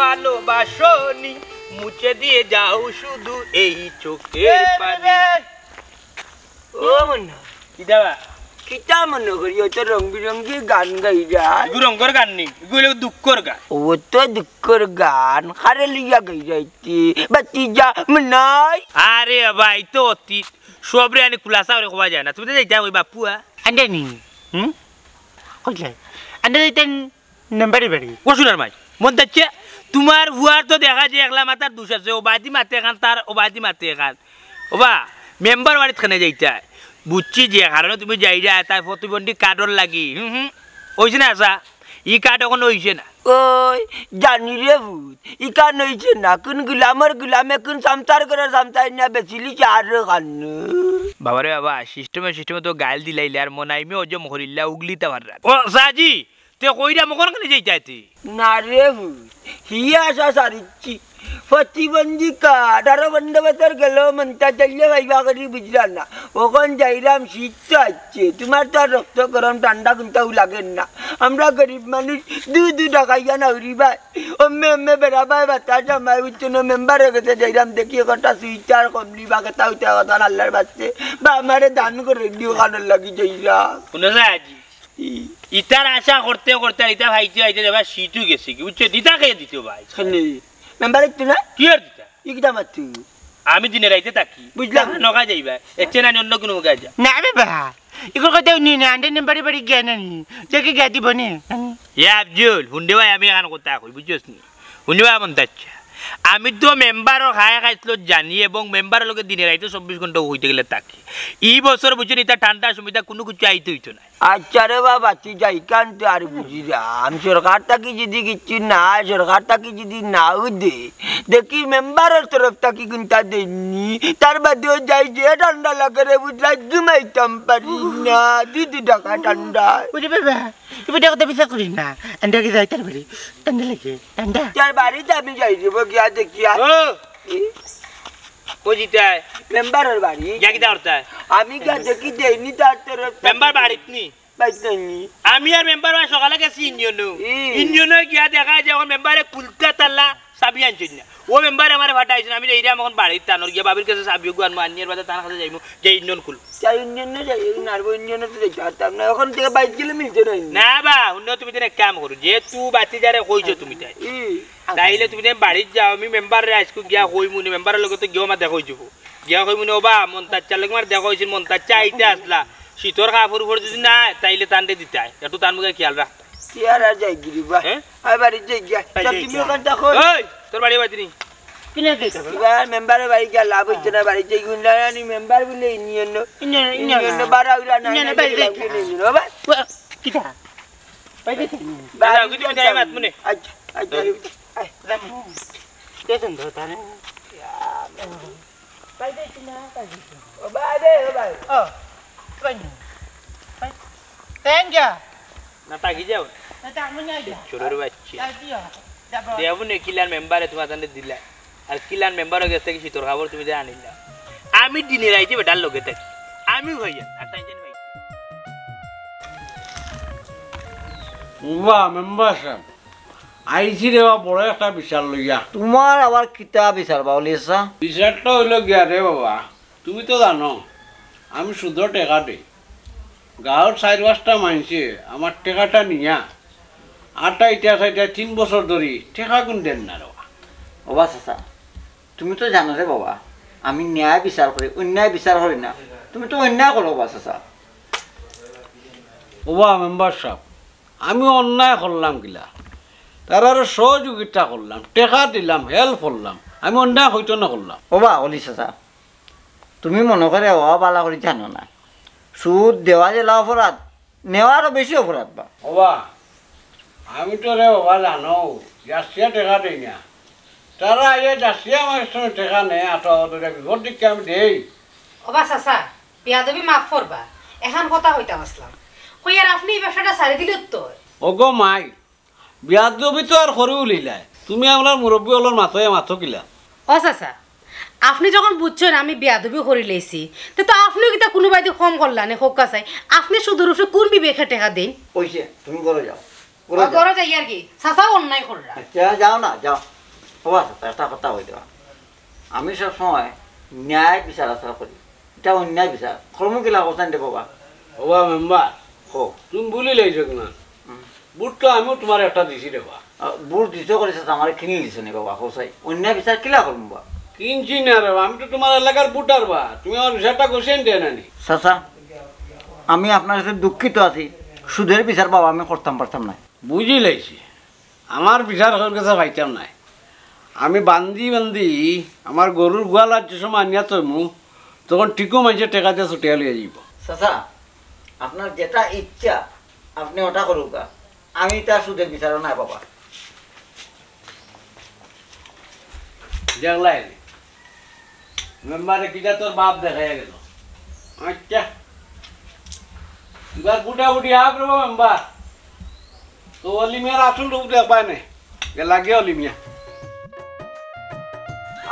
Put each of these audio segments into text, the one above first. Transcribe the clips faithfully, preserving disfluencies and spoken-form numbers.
ভালোবাসনি, মুছে দিয়ে যাও শুধু এই চোখের এ, পানি। এ, এ। ও মনো, কিতা বা? কিতা মনো করি, অত রং বিরঙ্গি গান গাইরা? ইগু রঙ্গর গান নি, ইগু অইলো দুঃখর গান। ও তো দুঃখর গান, কারে লইয়া গাইরা ইতে? বাতি যা মনাই। আরে বাবা, ই তো অতীত, সবরে আনি খুলাসা করি কওয়া যায় না। তুমি তো যাইতা ওই বাপুয়া। আন্ডে নি? হুম? কইলে? আন্ডে যাইতেন নাম্বারি বাড়ি। ও সোনার মাই, মন চাচ্ছে, তুমার ফুয়ার তো দেখা যায় একলা মাথার দুষ আছে, ও বাদি মাতে খান, তার ও বাদি মাতে খান। ও বা, মেম্বার বাড়িত খানে যাইতায়। বুঝছি যে কারণে তুমি যাইরায়, তার প্রতিবন্ধী কার্ডর লাগি। হুম, হুম। অইছে না আশা? ই কার্ড অখন অইছে না। ওই, জানি রে ভূত, ইখান অইছে না। কুন গুলামর গুলামে কুন সামসার ঘরর সামসায় নিয়া বেচিলিছে আর খান। বাবারে বাবা, সিস্টেমে সিস্টেমে তো গাইল দিলাইলে আর মনাইমে হজম করিল্লা উগলিতা পাররা। ও সাজি, তে কইরা মকর কেনে যাইতায় তে? না রে ভূত, হিয়া আশা সারিচ্ছি। প্রতিবন্ধী কার্ড, আরো পনরো বছর গেল মনটা চাইলে ভাইবা করি বুঝলা না। অখন যাইরাম শীত তো আইছে, তুমার তো আর রক্ত গরম ঠান্ডা কুনটাউ লাগের না। আমরা গরিব মানুষ, দু দু ঢাকাইয়া না উড়িবায়। অম্মে অম্মে বেড়াবায় বাতাস আমায় উঠছে না, মেম্বারর গেছে যাইরাম দেখি একটা সুইটার কমলি বা কেতাউ তে কথা আল্লাহর বাস্তে, বা আমারে দান করে দিও কানোর লাগি যাইরাম। হুনো সাজি, ই। ইতার আশা করতে করতে আর ইতা পাইতে পাইতে এবার শীতও গেছে কি, বুঝছো? দিতা কে দিত ভাই? খালি মেম্বার একটু না? কি আর দিতা? ই কিতা মাতু? আমি দিনে রাইতে থাকি। বুঝলাম। দেখা নখা যাইবা। এর চেয়ে না অন্য কুনু মুখে যা। না রে বা, ইগুর কথা হুনি না, আন্ডে নাম্বারি বাড়ি গিয়া নানি। দেখি গিয়া দিব নে। এ আফজল, হুন দে ভাই, আমি এখান কথা কই, বুঝছস নি? হুনিবা মন চাচ্ছে। আমি তো মেম্বারর খায় খাইছলত জানি এবং মেম্বারর লগে দিনে রাইতে চব্বিশ ঘন্টা অইতে গেলে থাকি। ই বছর বুঝছো নি, ইতা ঠান্ডার সময় ইতা কুনু কিছু আইতে অইতো না। আচ্ছা রে বাবা, তুই যাই কান তুই আর বুঝি যা। আমি সরকার থাকি যদি কিচ্ছু না, সরকার থাকি যদি নাও দে, দেখি মেম্বারর তরফ থাকি কুনতা দেননি, তার বাদেও যাই যে ঠান্ডা লাগে রে, বুঝ রাত ঘুমাইতাম পারি না, দুই দুই ঢাকা ঠান্ডা। ওরে বাবা, তুমি দেখো তো বিশ্বাস করি না, আন্ডা কি যাই তার বাড়ি, ঠান্ডা লাগে, ঠান্ডা। তার বাড়িত আমি যাই দিব গিয়া দেখিয়া। ও! ই? কই দিতায়? মেম্বারর বাড়ি। গিয়া কিতা করতায়? আমি গিয়া দেখি দেইনি তার তরফ থাকি। মেম্বার বাড়িত নি? বাড়িত নাইনি। আমি আর মেম্বার ভাই সকালে গেছি ইউনিয়নো। ই। ইউনিয়নো গিয়া দেখা যায় অখন মেম্বারে কুলতা তালা চাবি আনছইন না। ও মেম্বারে আমারে ফাটাইছইন, আমি যাইরাম অখন বাড়িত তানর গিয়া বাবির গেছে চাবি ওগু আনমু, আনিয়ার বাদে তান কাছে যাইমু, যে ইউনিয়ন খুলমু। চাই ইউনিয়নো যাই, এই নারবো ইউনিয়নো তো যাইতে পারতাম না। অখন থেকে বাইক গেলে মিলতে নাই। না বা, হুনো তুমি তেনে এক কাম করো, যেহেতু বাতি যারে কইছো তুমি তাই। ই। তাইলে তুমি তেনে বাড়িত যাও, আমি মেম্বাররে আইজকু গিয়া কইমু নে, মেম্বারর লগে তো গিয়া আমার দেখা অইযিবো। গিয়া কইমু নে, "ওবা, মন্তাজ চালক মার দেখা অইছিল, মন্তাজ চা আইতে আসলা। শীতর কাপড় উপরে যদি না আয়, তাইলে তানরে দিতায়। একটু তান মুখে খেয়াল রাখ।" কি আর আর যাই গিরি বা? হ্যাঁ? আর বাড়িত যাই গিয়া। বাড়িত তা যাই তুমি গিয়া। ওখান থাকো। ওই, তোর বাড়ি বাড়ি নি। কিনে দিতে হবে? এবার মেম্বারর বাড়ি গিয়া লাভ অইছে না, বাড়িত যাই গুন্ডা আনি মেম্বার বলে ইউনিয়ন। ইউনিয়ন, ইউনিয়ন ইউনিয়ন না। বাড়া উড়া নাই ইউনিয়ন না, বাড়ি যাই যাই গিয়া। গিয়া। ওবা। ও, কিতা? বাড়ি যাই। বাড়ি যাই। মাত মনে। আচ্ছা, আচ্ছা। এই। আয়। কে সুন্দর তানে? বাড়ি যাই না, বাড়ি যাই। ও ভাই রে, ও ভাই। ও, ভাই। ভাই। তেন যা। না, তাকি যাও। না, তা আমি নাই যা। চোরের বাচ্চা। যাই দিও। যাবো। দেবো নে কিলার মেম্বারে তোমার তান্ডে দিলা। আর কিলার মেম্বারর গেছ থাকি শীতর কাপড় তুমি যে আনিলা। আমি দিনে রাইতে বেটার লগে থাকি। আমি ভাইয়া, আর তাই জানি ভাই। বাহ, মেম্বার সাব। আইছি রে বা বড় একটা বিচার লইয়া। তোমার আবার কিতা বিচার বা অলি চাচা? বিচারটা অইলো গিয়া রে বাবা, তুমি তো জানো আমি সুদো টেকা দেই। গাঁওর চাইর পাঁচটা মাইনষে আমার টেকাটা নিয়া আটা ইটা চাইটা তিন বছর ধরি টেকা কুন দেন না রে বাবা। ওবা চাচা, তুমি তো জানো রে বাবা, আমি ন্যায় বিচার করি, অন্যায় বিচার করি না। তুমি তো অন্যায় করো ওবা চাচা। ওবা মেম্বার সাব, আমি অন্যায় করলাম কিলা? তারারে সহযোগিতা করলাম, টেকা দিলাম, হেল্প করলাম, আমি অন্যায় হইতো না করলাম। ওবা অলি চাচা, তুমি মনো করে ওবা বালা করি জানো না, সুদ দেওয়া যেলা অপরাধ, নেওয়া আরো বেশি অপরাধ বা। ওবা, আমি তো রে ওবা জানো, জাসিয়া টেকা দেই না। তারা আইয়া জাসিয়া আমার সঙ্গে টেকা নেয়, আটা ধরে বিপদ দিকে আমি দেই। ওবা চাচা, বিয়াদবি মাফ করবা, এখান কথা কইতাম আসলাম। কই আর আপনি এই ব্যবসাটা ছাড়ি দিলে তো? ওগো মাই, বিয়াদবি তো আর করি উলিলায়। তুমি আমরার মুরব্বি অকলর মাথায় মাথো কিলা? ও চাচা, আপনি যখন বুঝছেন আমি বিয়াদবি করি লেছি, তে তো আপনিও কিতা কুনুবায়দি কম করলা নে, কউক্কা চাই। আপনি সুদর উপরে কুন বিবেকে টেকা দেইন? অইছে, তুমি ঘরো যাও। ঘরো যাও। ঘরো যাই আর কি, চাচাও অন্যায় কররা। আচ্ছা, যাও না, যাও। ও বাবা, একটা কথা কই দেবা, আমি সব সময় ন্যায় বিচার আচার করি, এটা অন্যায় বিচার করমু কিলা, কোথায় রে বাবা? ওবা মেম্বার, হো। তুমি ভুলি লাইছো কিনা? হুম। ভোট তো আমিও তোমার একটা দিছি রে বা। আ, ভোট দিছো করি চাচা, আমারে কিনি দিছো নি বাবা, হোসাই। অন্যায় বিচার কিলা করমু বা? কিনছি না রে বা, আমি তো তোমার এলাকার ভোটার বা, তুমি আমার বিচারটা গোছেন দেয় না নি। চাচা, আমি আপনার কাছে দুঃখিত আছি, সুদের বিচার বাবা আমি করতাম পারতাম না। বুঝি লাইছি, আমার বিচার হওয়ার কাছে পাইতাম নাই। আমি বান্দি বান্দি আমার গরুর গোয়াল আর যে সময় আনিয়া তৈমু, তখন টিকু মাইনষে টেকা দিয়া ছুটিয়া লইয়া যাইব। চাচা, আপনার যেটা ইচ্ছা আপনি ওটা করুকা, আমি তার সুদের বিচারও নাই বাবা। দেখলাই নি? মেম্বারে কিতা তোর বাপ দেখাইয়া গেল। আচ্ছা। এবার বুটাবুটি আপ রে মেম্বার। তো অলি মিয়ার আসল রূপ দেখবায় নে। এ লাগে অলি মিয়া।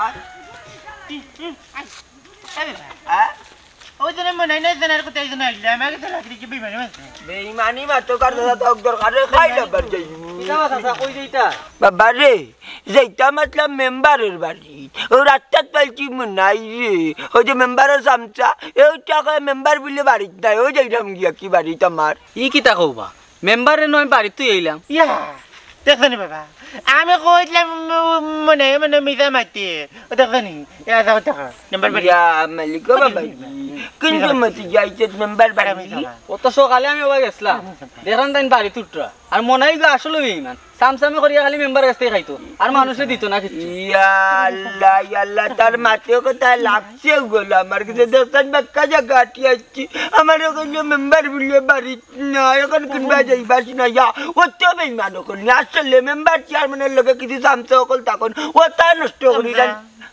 আয়। হুম, হুম, আয়। আরে বাবা। হ্যাঁ? ওই জন্য মনে হয় না, জানার কথা এই জন্য আইলাম। আগে তো লাগলে কি বেইমানি মারছে। বেইমানি মারতো কার দাদা তো দরকারে খাই না বার যাই। কিতা কথা, কই যাইতা? বাবা রে, যাইতাম আছলাম মেম্বারর বাড়িত। ও রাস্তাত পাইছি মনাই রে। ওই যে মেম্বারর চামচা, এও টাকা মেম্বার বুলে বাড়িত নাই। ও যাইরাম গিয়া কি বাড়িত আমার। ই কিতা কও বা? মেম্বাররে নয় বাড়িত থুই আইলাম। ইয়া, দেখছো নি বাবা? আমি কইলাম, ম-, মনে, মনে মিছা মাতি। ও দেখছো নি? এ আচ্ছা, ও দেখো, মেম্বার বাড়ি। ইয়া, মালিক, ও বাবা, কিন্তু মতি যাইছে মেম্বার বাড়ি। অত সকালে আমি ওবা গেছলাম। দেখলাম তাইন বাড়িত উঠরা। আর মনাই গো আসলে বেইমান। সামসামি করিয়া খালি মেম্বার কাছ থাকি খাইতো, আর মানুষে দিত না কিচ্ছু। ইয়া আল্লাহ, ইয়া আল্লাহ, তার মাতে কথা লাগছে গো, আমার কাছে দেখছেন বাক্কা জাগা আটি আসছি, আমারে কইলো মেম্বার বুলে বাড়িত না, এখন কিনবা যাইবাস না, ইয়া, ও তো বেইমান অকল নি, আসলে মেম্বার চেয়ারম্যানর লগে কিছু সামসা অকল তখন, ও তা নষ্ট করিলেন।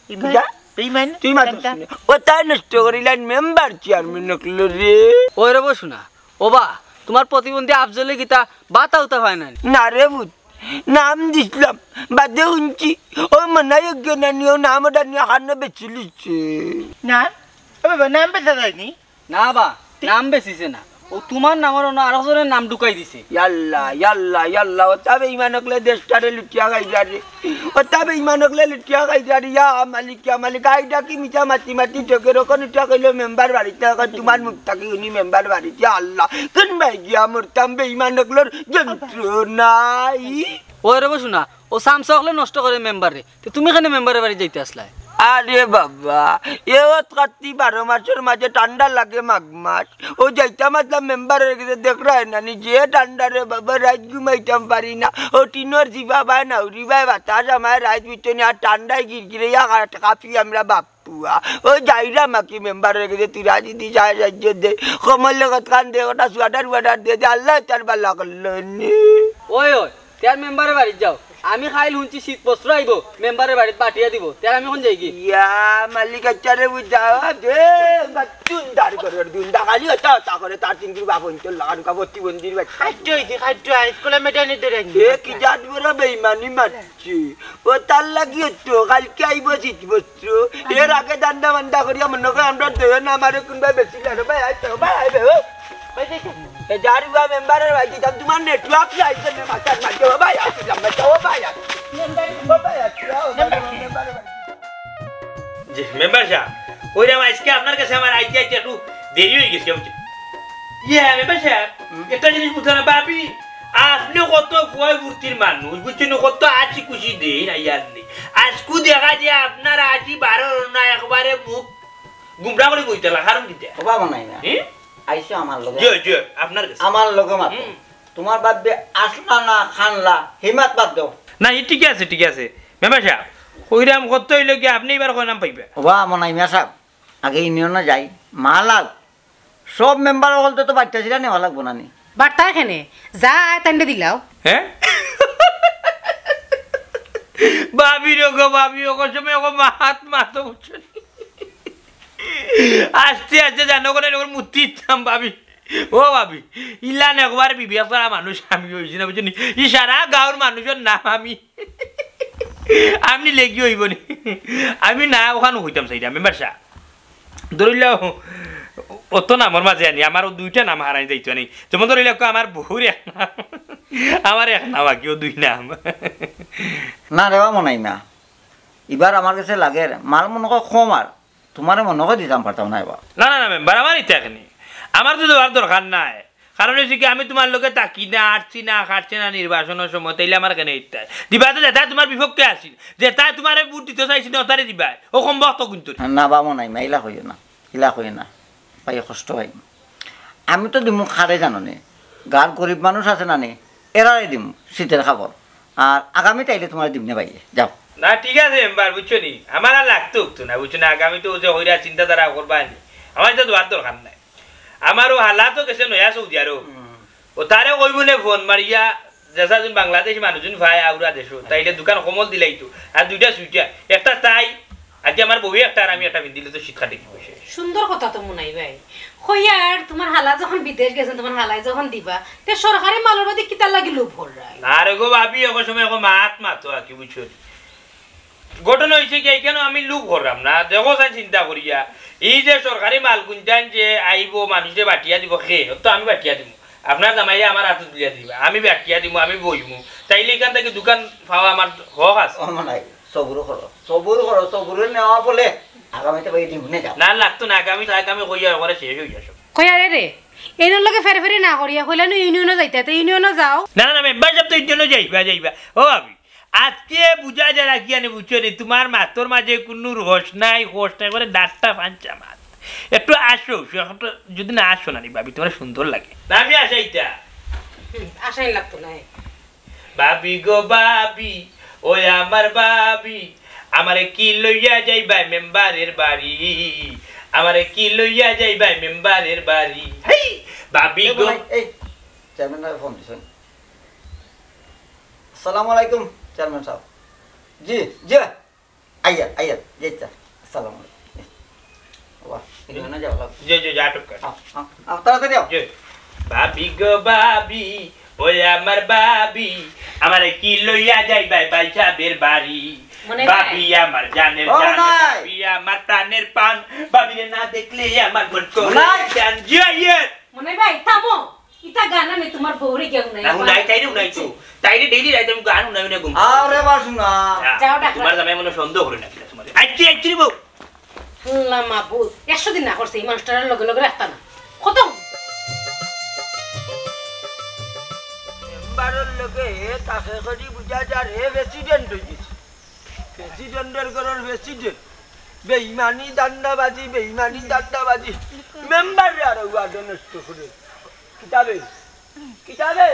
বেইমান, যা, বেইমান, তুই মাত বেইমান। ও তা নষ্ট করিলেন মেম্বার চেয়ারম্যান অকল রে। ওই রে বসু না, ওবা, তোমার প্রতিবন্ধী আফজলে কিতা বাতা উতা হয় না নি? না রে পুত, নাম দিছলাম, বাদে হুনছি, ও মনাই অজ্ঞান আনি, ও নাম ওটা নিয়ে হারনে বেচিলিছে। না, ও বাবা, নাম বেচা যায়নি। না বা, নাম বেচিছে না। ও তোমার নামর অন্য আরো জনের নাম ঢুকাই দিছে। ইয়াল্লা, ইয়াল্লা, ইয়াল্লা, ও তবে ইমান অকলে দেশটারে লুটিয়া খাইরা রে। ও তবে ইমান অকলে লুটিয়া খাইরা রে, ইয়া মালিক, ইয়া মালিক, আইডা কি মিছা মাতি মাতি চোখের ওখানে উঠিয়া কইলো মেম্বার বাড়িত না, এখন তোমার মুখ থাকি উনি মেম্বার বাড়িত, ইয়া আল্লাহ, কোন ভাই গিয়া মরতাম বেইমান অকলর যন্ত্রণায়। ওই রে বসু না, ও সামসা অকলে নষ্ট করে মেম্বারে। তে তুমি কেনে মেম্বারর বাড়ি যাইতে আসলায়? আরে বাবা, এ অত কাত্তি বারো মাসর মাঝে ঠান্ডা লাগে মাঘ মাস। ও যাইতাম আসলাম মেম্বারর গেছে, দেখরায় না নি যে ঠান্ডা রে বাবা, রাইত ঘুমাইতাম পারি না। ও টিনর জিবা বায় নাউরি বায় বাতাস আমায় রাইত বিচনি আর ঠান্ডায় গিরগিরে ইয়া কাঁপি আমরা বাপ পুয়া। ও যাইরাম আকি মেম্বারর গেছে, তুই রাজি দি যায় রাজ্য দে, কমল লেগত খান দে, ওটা সোয়েটার ওয়েটার দে দে, আল্লাহ তার বালা করলো নি। ওই, ওই, তে আর মেম্বারর বাড়িত যাও। আমি খাইল হুনছি শীত বস্ত্র আইবো, মেম্বারর বাড়িত পাঠিয়া দিবো। তে আর আমি কোন যাইগি? ইয়া, মালিক আচ্ছা রে, বুঝ যাও, দে, দুন্দা করে, দুন্দা খালি হতা হতা করে, তার তিন কিলো বাপ অঞ্চল লাগান কা প্রতিবন্ধীর বাচ্চা। খাদ্য হইছে, খাদ্য, হাইস্কুলে মেটানি ধরে আনছি। এ কি জাত বড় বেইমানি মারছি। ও তার লাগি তো, কালকে আইবো শীত বস্ত্র। এর আগে দান্দা বান্দা করিয়া মনে করে আমরা দইও না, আমারে কোনবা বেশি লাগে, ভাই, আইতে, ভাই, আইবে, ও। এ যার উবা মেম্বারর বাড়ি দিতাম, তোমার নেটওয়ার্ক নাই, কেন মাথার মাঝে, ও ভাই, আসি, লম্বা, ও ভাই, আসি। ও ভাই, আসি, ও ভাই, মেম্বারর বাড়ি। জি, মেম্বার সাব, কইরাম আইজকে আপনার কাছে আমার আইতে আইতে একটু দেরি অই গেছে, বুঝছেন? ইয়ে, মেম্বার সাব, একটা জিনিস বুঝলাম না, ভাবি, আপনে কত ফুয়াই ফুর্তির মানুষ, বুঝছেন নি? কত হাসি খুশি দেইন, আইয়ার নেই। আইজকু দেখা যায় আপনার হাসি বারোর না, একবারে মুখ গুমরা করি বইতালা, কারণ কিতা? ও বাবা নাই না। হুম? আইছো আমার লগে। জি, জি, আপনার কাছে। আমার লগে মাতো। হুম। তোমার বাপ বে আসলা না খানলা, হিমাত বাদ দাও। না, ই ঠিক আছে, ঠিক আছে। মেম্বার সাব, কইরাম কত অইলো কি আপনে এবার কয় নাম পাইবা? ওবা মনাই মিয়া সাব, আগে ইউনিয়নে যাই, মালাল। সব মেম্বার অকলতে তো বাট্টা ছিলা নেওয়া লাগবো না নি? বাট্টা এখানে, যা আয় তান্ডে দিলাও। হ্যাঁ? ভাবি রে গো, ভাবি, ও সময় ও মাত মাতো বুঝছো নি? আস্তে আস্তে জানো করে এরকম মুতি দিতাম ভাবি। ও ভাবি, ইলান একবার বিবেক করা মানুষ আমি অইছি না, বুঝছো নি? ই সারা গাঁওর মানুষর নাম আমি। আপনে লেগি অইবো নি? আমি না ওখান কইতাম চাইরাম, মেম্বার সাব। ধরিলাও, অত নামর মাঝে আনি, আমার ও দুইটা নাম হারাই যাইতো নি। যেমন ধরিলাও, আমার বউর এক নাম। আমার এক নাম, বাকিও দুই নাম। না রে বা মনাই না, ইবার আমার গেছে লাগের মাল মনে কয় কম আর, তুমারে মনে কয় দিতাম পারতাম না এবার। না, না, না, মেম্বার, আমার ইতা কেনে, আমার তো দেওয়ার দরকার নাই। কারণ অইছে কি, আমি তুমার লগে থাকি না, আটছি না, খাটছি না নির্বাচনর সময়, তাইলে আমার কেনে ইতা দিবা? তো যেতায় তুমার বিপক্ষে আছিল, যেতায় তুমারে ভোট দিতো চাইছিল না, অতারে দিবায়। ও কম বক্ত কিন্তু। না বা মনাই মা, ইলা কইও না, ইলা কইও না। ভাই, কষ্ট ভাই। আমি তো দিমু কারে জানো নি, গাঁর গরিব মানুষ আছে না নি, এরারে দিমু শীতর কাপড়। আর আগামীতে আইলে তুমারে দিমু নে ভাই, যাও। না, ঠিক আছে মেম্বার, বুঝছো নি, আমার আর লাগতো উঠতো না, বুঝছো না, আগামীতে অউ যে কইরা চিন্তাধারা করবায় নি, আমার ইতা দেওয়ার দরকার নাই। আমার অউ হালা তো গেছে নয়া সৌদি আরব, হুম। অতারে কইবো নে ফোন মারিয়া, যেছা জন বাংলাদেশি মানুষজন পায় আউরা দেশো, তাইলে দুইখান কম্বল দিলাইতো, আর দুইটা সুইটার, একটা টাই, আজকে আমার বউয়ে একটা আর আমি একটা পিন্দিলে তো শীত কাটে কি বসে। সুন্দর কথা তো মনাই ভাই। কইয়ার তুমার হালা যখন বিদেশ গেছইন, তুমার হালায় যখন দিবা, তে সরকারি মালর বাদে কিতার লাগি লোভ কররায়? না রে গো ভাবি, অখন সময় অখন মাত মাতো আর কি, বুঝছো নি? ঘটনা অইছে কি, ইখানো আমি লোভ কররাম না, দেখো চাইন চিন্তা করিয়া, এই যে সরকারি মাল কুনটাইন যে আইবো, মানুষরে বাটিয়া দিবো, কে? অতো আমি বাটিয়া দিমু। আপনার জামাইয়ে আমার আতো তুলিয়া দিবা, আমি বাটিয়া দিমু, আমি বইমু। তাইলে ইখান থাকি দুইখান পাওয়া আমার হক আছে। ও মনাই, সবুর করো, সবুর করো, সবুরে নেওয়া ফলে আগামীতে ভাই দিমু নে, যাও। না, লাগতো না, আগামী, আগামী কইয়া করে শেষ অই যাসো। কইয়ার রে, এইনর লগে ফেরাফেরি না করিয়া কইলা নু ইউনিয়নো যাইতায়, তে ইউনিয়নো যাও। না, না, না, মেম্বার সাব তো ইউনিয়নো যাইবা, যাইবা। ও ভাবি, আজকে বুঝা যায় রাখিয়া নি, বুঝছো নি? তুমার মাতর মাঝে কুনু রস নাই, কষ নাই, করে ডাট্টা ফাঞ্চা মাত। একটু আসো, একটু যদি না আসো না নি ভাবি, তুমার সুন্দর লাগে না। আমি আসাইতা। হুম, আসাই লাগতো না। ভাবি গো ভাবি, ওই আমার ভাবি, আমারে কি লইয়া যাইবায় মেম্বারের বাড়ি? আমারে কি লইয়া যাইবায় মেম্বারের বাড়ি? হেই, ভাবি এই গো। বলাই, এই, চেয়ারম্যান সাবে ফোন দিছইন। আসসালামু আলাইকুম, চেয়ারম্যান সাব। জি, জি। আইয়ার, আইয়ার, জি, আচ্ছা। আসসালামু আলাইকুম। বাবা, এখানে যাওয়া লাগবে। জি, জি, জি, আটক কর। আও, আও, আও, তাড়াতাড়ি আও। জি। ভাবি গো ভাবি, ওই আমার ভাবি, আমারে কি লইয়া যাইবায় ভাই সাবের বাড়ি? মনে হয় ভাবি আমার জানের ও জান, মনে হয়। ভাবি আমার প্রাণের প্রাণ, ভাবিরে না দেখলে আমার মন করে মনে হয়। জান। জি, ইয়ে। মনে হয় ভাই, থামো। ইতা গান আমি তুমার বউরে গিয়া হুনাই। না, হুনাই, তাইরে হুনাই তো। তাইরে ডেইলি রাইতে আমি গান হুনাই, হুনাই ঘুম। আরে বা শোনা। যা, যাও ডাকো। তুমার জামাই মনে সন্দেহ করে না কিনা তুমার। আইচ্ছি, আইচ্ছি রে বউ। আল্লাহ মাবুদ, একশো দিন না করছে, এই মানুষটার লগে লগে রাখতা না। খতম। মেম্বারর লগে হে তাকে করি বুঝা যার হে প্রেসিডেন্ট অই গেছে। প্রেসিডেন্টর ঘরর প্রেসিডেন্ট। বেইমানি ধান্দাবাজি, বেইমানি ধান্দাবাজি। মেম্বাররে আরো ওয়ার্ড নষ্ট করে। কিতাবে? কিতাবে?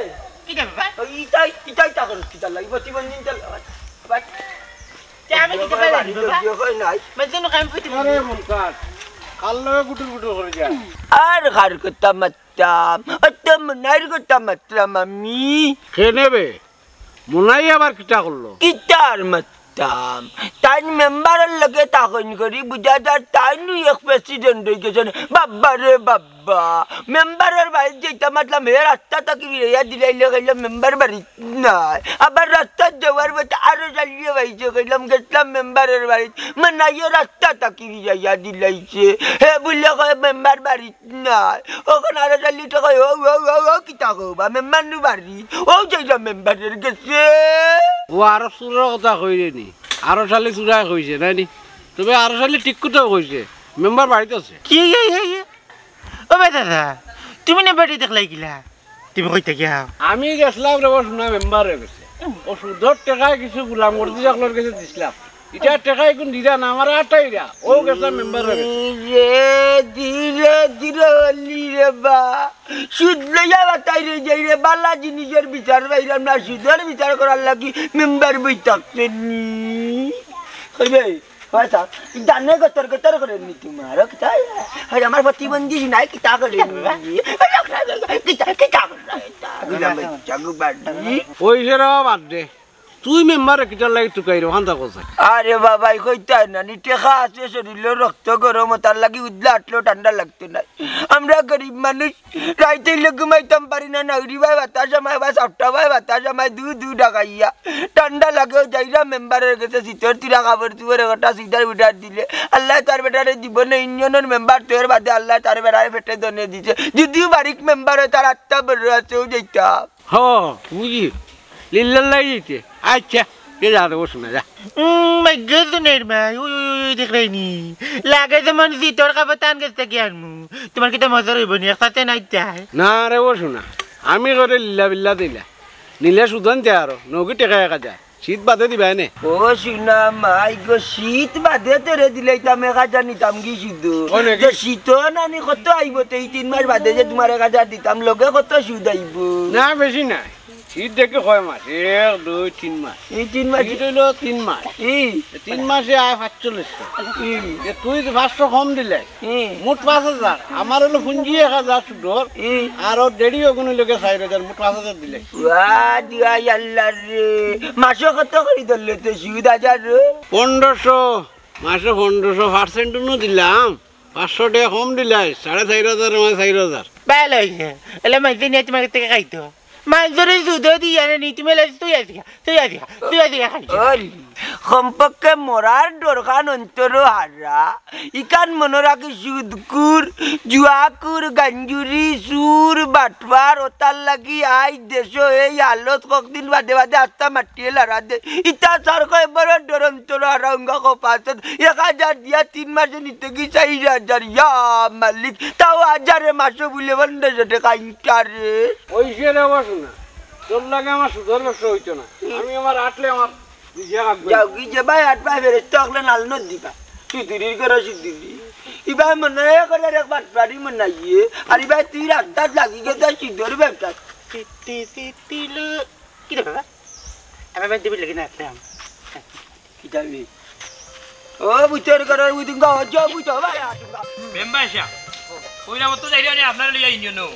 কিতাবে বা? ওই ইতাই, ইতাই তা করে কিতা লাগি? প্রতিবন্ধী ইতা লাগি? বাট। তে আমি কিতা বাড়ি বাবা? যদিও হয় নাই। মানে, যেন কাম করতে আরে মনকার, কার লগে গুটুর গুটুর করে যা। আর কার কথা মাততাম, অত মনাইর কথা মাততাম আমি। কেনে বে? মনাই আবার কিতা করলো? কিতার মাততাম? তাইন মেম্বারর লগে তাকইন করি বুঝা যার, তাইনউ এক প্রেসিডেন্ট অই গেছইন। বাবা রে বাবা, মেম্বারর বাড়িত যাইতাম মাতলাম, হে রাস্তা থাকি ফিরাইয়া দিলাইলে কইলাম মেম্বার বাড়িত নাই। আবার রাস্তাত যাওয়ার পথে আরো চালিয়ে পাইছে, কইলাম গেছলাম মেম্বারর বাড়িত, মনাইয়ে রাস্তা থাকি ফিরাইয়া দিলাইছে। হে বুলে কয় মেম্বার বাড়িত নাই। অখন আরো চালি তো কয়, ও, ও, ও, ও, কিতা কও বা, মেম্বার নু বাড়ি। ও যাইলাম মেম্বারর গেছে। ও আরো চুরর কথা কইরে নি। আরো চালি চুরায় কইছে, নায় নি? তবে আরো চালি ঠিক কথাউ কইছে। মেম্বার বাড়িত আছে। কি, কি, কি, কি? ও বে দাদা, তুমি না বেটি দেখলাই কিলা? তুমি কইতা গিয়া? আমি গেছলাম রে, ও শোনা মেম্বারর গেছে। ও সুদর টেকায় কিছু গুলাম মর্জি সকলর গেছে দিছলাম। ইটা টেকা ইগুন দিরা না, আমার আটাইরা। ও গেছে মেম্বারর গেছে। ধীরে, ধীরে, ধীরে অলি রে বা। সুদ লইয়া বাতাই রই যাই রে, বালা জিনিসর বিচার পাইরাম না, সুদর বিচার করার লাগি মেম্বার বই থাকছে নি। কইবে, হয় তা, দানে গতর গতর করে নি তোমার, ও কিতা? হয় আমার প্রতিবন্ধী নাই, কিতা করে নি? কিতা, কিতা করে? গুলাম বাচ্চা, গুবাডি। ওই সে রে বাদ দে। তুই মেম্বাররে কিতার লাগি তুকাইরে অখান থাকো চাই। আরে বাবা, ই কইতা নানি, টেকা আছে শরীলো, রক্ত গরম, তার লাগি উদলা আটলো ঠান্ডা লাগতো নায়। আমরা গরিব মানুষ, রাইত অইলে ঘুমাইতাম পারি না, নাউরি বায় বাতাস আমায় বা সাপটা বায় বাতাস আমায়, দু দু ডাকাইয়া। ঠান্ডা লাগেও যাইরা মেম্বারর গেছে, সিটর তুরা কাপড় চুপড় একটা সিটার উঠার দিলে, আল্লায় তার বেটারে জীবনে ইউনিয়নর মেম্বার তো এর বাদে আল্লায় তার বেটারে পেটে দনে দিছে। যদিও বারিক মেম্বার অয়, তার আত্মা বড় আছেও যাইতাম। হ, বুঝি। লিল্লাল্লাহ দিতে। আচ্ছা, কে যা দেবো শোনা যা। উম, মাই গো, সুনের মা, উই, উই, উই, উই, দেখরায়নি। লাগে যেমন সিটর কাপড় তান গেছ থাকি আনমু। তুমার কিতা মজা অইবো নি, একসাথে নাই তাই? না রে ও শোনা, আমি করে লিল্লা বিল্লা দিলা। নিলে সুদান দে আরো, নগি টেকা এক হাজার। শীত বাদে দিবা এনে। ও শোনা মাই গো, শীত বাদে তোরে দিলাইতাম এক হাজার, নিতাম কি শুধু? ও নাকি? যে শীত নানি কত আইবো, তো এই তিন মাস বাদে যে তুমার এক হাজার দিতাম, লগে কত সুদ আইবো? না, বেশি নাই। শীত দেখে কয় মাস? এক, দুই, তিন মাস। এই তিন মাস। শীত অইলো তিন মাস। এই। এ তিন মাসে আয় পাঁচচল্লিশশো। এই। এ তুই তো পাঁচশো কম দিলে। এই। মোট পাঁচ হাজার। আমার অইলো পুঞ্জি এক হাজার সুদর। এই। আর ওর ডেডি ওগুন অইলো গিয়া চাইর হাজার, মোট পাঁচ হাজার দিলে। ওয়া দিয়া আল্লাহ রে। মাসে কত করি ধরলে তো সুদ হাজার রে? পনেরোশো। মাসে পনেরোশো, পার্সেন্ট নু দিলাম। পাঁচশো টেকা কম দিলাই, সাড়ে চাইর হাজার, আমার চাইর হাজার। ভালা অইছে। এলা মাইনষে নিয়া তুমার গেছ থাকি খাইতো। মাইনষরে সুদো দিয়া না নি, তুমি এলা তুই আসি খা, তুই আসি খা, তুই আসি খা, খাইছো। ওই, কমপক্ষে মরার ডরখান অন্তরো হাররা। ইখান মনো রাখি সুদখুর, জুয়াখুর, গাঞ্জুরি, চুর, বাটপার, অতার লাগি আইজ দেশো এই হালত কয়দিন বাদে বাদে আস্তা মাটিয়ে লাড়া দে। ইতা সার কয় বড় ডর অন্তরো হাররা উঙ্গা কপাসত। এক হাজার দিয়া তিন মাসে নিতে কি চাইর হাজার, ইয়া মালিক, তাও হাজারে মাসো বুলে পনেরোশো টেকা ইন্টারে। অইছে রে বাসু না, তোর লগে আমার সুদর ব্যবসা অইতো না। আমি আমার আটলে আমার নিজে রাখবো। যাও কি যে ভাই আট ভাই ফেরেস্তা অকলে নাল নদ দিবা। সুদিরির ঘরে সুদিরি। ইবায় মনে অয় করে রে বাটপারি মনাইয়ে। আর ইবায় তুই রাস্তাত লাগি গেছে সুদর ব্যবসা। সিটি সিটি লো। কি রে বাবা? আমি ভাই দিবি লাগি না আসলাম। কিতাবি। ও বুঝতে করে উদিঙ্গা, ও যা বুঝতে ভাই আতুঙ্গা। মেম্বার সাব, কইলাম তো যাইরা নি আপনারে লইয়া ইউনিয়নো।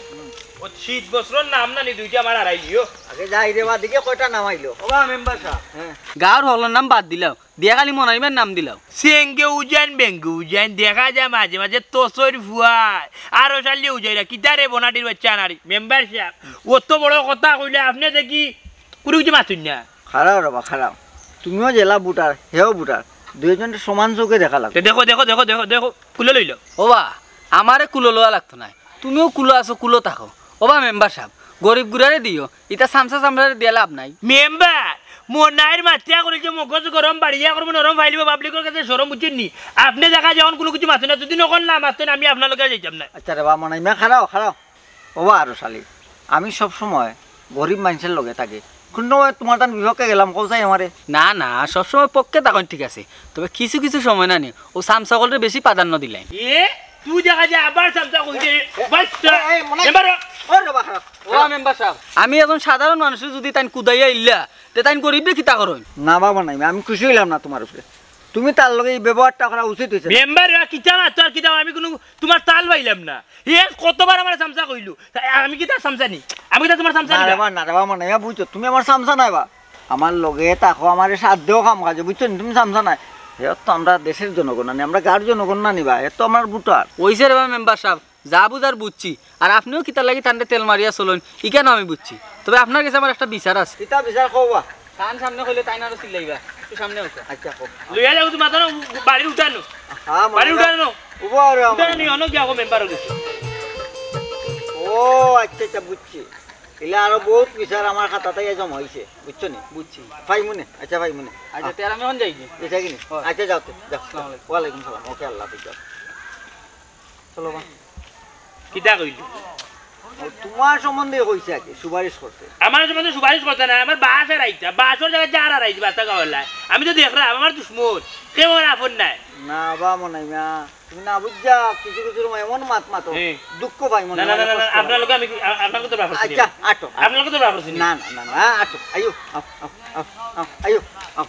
ও শীত বস্ত্রর নাম না নি দুইটা আমার আড়াই দিও। আগে যাই রে বা, দেখি কয়টা নাম আইলো। ও বা মেম্বার সাব। হ্যাঁ। গাঁওর হকলর নাম বাদ দিলাও, দিয়া খালি মনাইমার নাম দিলাও। সেঙ্গে উজাইন, বেঙ্গে উজাইন, দেখা যায় মাঝে মাঝে তসর ফুয়ায়। আরো শালি উজাইরা, কিতা রে বনাটির বাচ্চা নারি। মেম্বার সাব, অত বড় কথা কইলে আপনে দেখি কুনু কিছু মাতুন না। খাড়াও রে বা, খাড়াও। তুমিও যেলা ভোটার, হেও ভোটার। দুইজনরে সমান চোখে দেখা লাগবো। তে দেখো, দেখো, দেখো, দেখো, দেখো, কুলো লইলো। ও বা, আমারে কুলো লওয়া লাগতো নায়। তুমিও কুলো আছো, কুলো থাকো। ও বা মেম্বার সাব, গরিব গুড়ারে দিও, ইতা সামসা সামসারে দিয়া লাভ নাই। মেম্বার, মনাইর মাতিয়া করি যে মগজ গরম, বাড়িয়া করবো নরম, ফাইলিবো পাবলিকর কাছে শরম বুঝছেন নি? আপনে দেখা যায় অখন কুনু কিছু মাতইন না, যদি নকল না মাতইন, আমি আপনার লগে যাইতাম না। আচ্ছা রে বা, মনাই মিয়া, খাড়াও, খাড়াও। ও বা আরো শালি, আমি সব সময় গরিব মানষর লগে থাকি। কুন সময় তুমার তান বিপক্ষে গেলাম, কও চাই আমারে? না, না, সবসময় পক্ষে থাকইন ঠিক আছে, তবে কিছু কিছু সময় না নি, ও সামসা অকলরে বেশি প্রাধান্য দিলাইন। এ, তুই দেখা যায় আবার সামসা কইছে। এ, বাস, এ, এ, মনে হয় মেম্বার। ও রে বা, খারাপ। ও মেম্বার সাব, আমি একজন সাধারণ মানুষরে যদি তাইন কুদাইয়া ইল্লা, তে তাইন গরিবরে কিতা করইন? না বাবা, নাই, আমি খুশি অইলাম না তুমার উপরে। তুমি তার লগে ই ব্যবহারটা করা উচিত অইছে না। মেম্বার, এরা কিতা মাতো আর কিতা, আমি কুনু তুমার তাল পাইলাম না। এ কতবার আমারে সামসা কইলো, তা আমি কিতা সামসা নি? আমি কিতা তুমার সামসা না নি রে বা? বা, না রে বা, মানে, ইয়া বুঝছো, তুমি আমার সামসা নায় বা। আমার লগে থাকো, আমারে সাথ দেও কাম কাজে, বুঝছো নি? তুমি সামসা নায়। হে তো আমরা দেশর জনগণ না নি, আমরা গাঁওর জনগণ না নি বা, হে তো আমার ভোটার। অইছে রে বা মেম্বার সাব, যা বুঝার বুঝছি। আর আপনেও কিতার লাগি তানরে তেল মারিয়া চলইন, ইখানও আমি বুঝছি। তবে আপনার গেছে আমার একটা বিচার আছে। কিতা বিচার কও বা? তান সামনে কইলে তাইন আরো চিল্লাইবা। একটু সামনে উঠো। আচ্ছা, কও। লইয়া যাও তো মাথা না, বাড়ির উঠানো। হ্যাঁ, বাড়ির উঠানো। উঠো আরো আমার। উঠানো নি, অনো গিয়া কও মেম্বারর গেছে। ও, আচ্ছা, আচ্ছা, বুঝছি। ইলা আরো বহুত বিচার আমার খাতাত আইয়া জমা অইছে, বুঝছো নি? বুঝছি। পাইমুনে, আচ্ছা, পাইমুনে। আচ্ছা, তে আমি অখন যাই কি? এটা কি নি? হয়। আচ্ছা, যাও তে, যাও। আসসালামু আলাইকুম। ওয়ালাইকুম সালাম। ওকে, আল্লাহ হাফিজ, যাও। চলো বা। কিতা কইলি? ও, তুমার সম্বন্ধে কইছে আর কি, সুপারিশ করছে। আমার সম্বন্ধে সুপারিশ করছে না, আমার বাস আর আইতা, বাসর জাগাত যার আর আইতা, বাসা গাওয়ার লাই। আমি তো দেখরাম, আমার দুশমন, কেউ আমার আপন নায়। না বা মনাই মিয়া, তুমি না বুঝছা, কিছু কিছু সময় এমন মাত মাতো, হ্যাঁ। দুঃখ পাই মনে না, না, হয়, না, না, না, কষ্ট হয়। আপনার লগে আমি, আ-, আপনার লগে তো ব্যবহার করি আচ্ছা, আমি। আটো, আটো। আপনার লগে তো ব্যবহার করি। না, না, না, না, আটো, আইও, আও, আও, আও, আও, আইও, আও।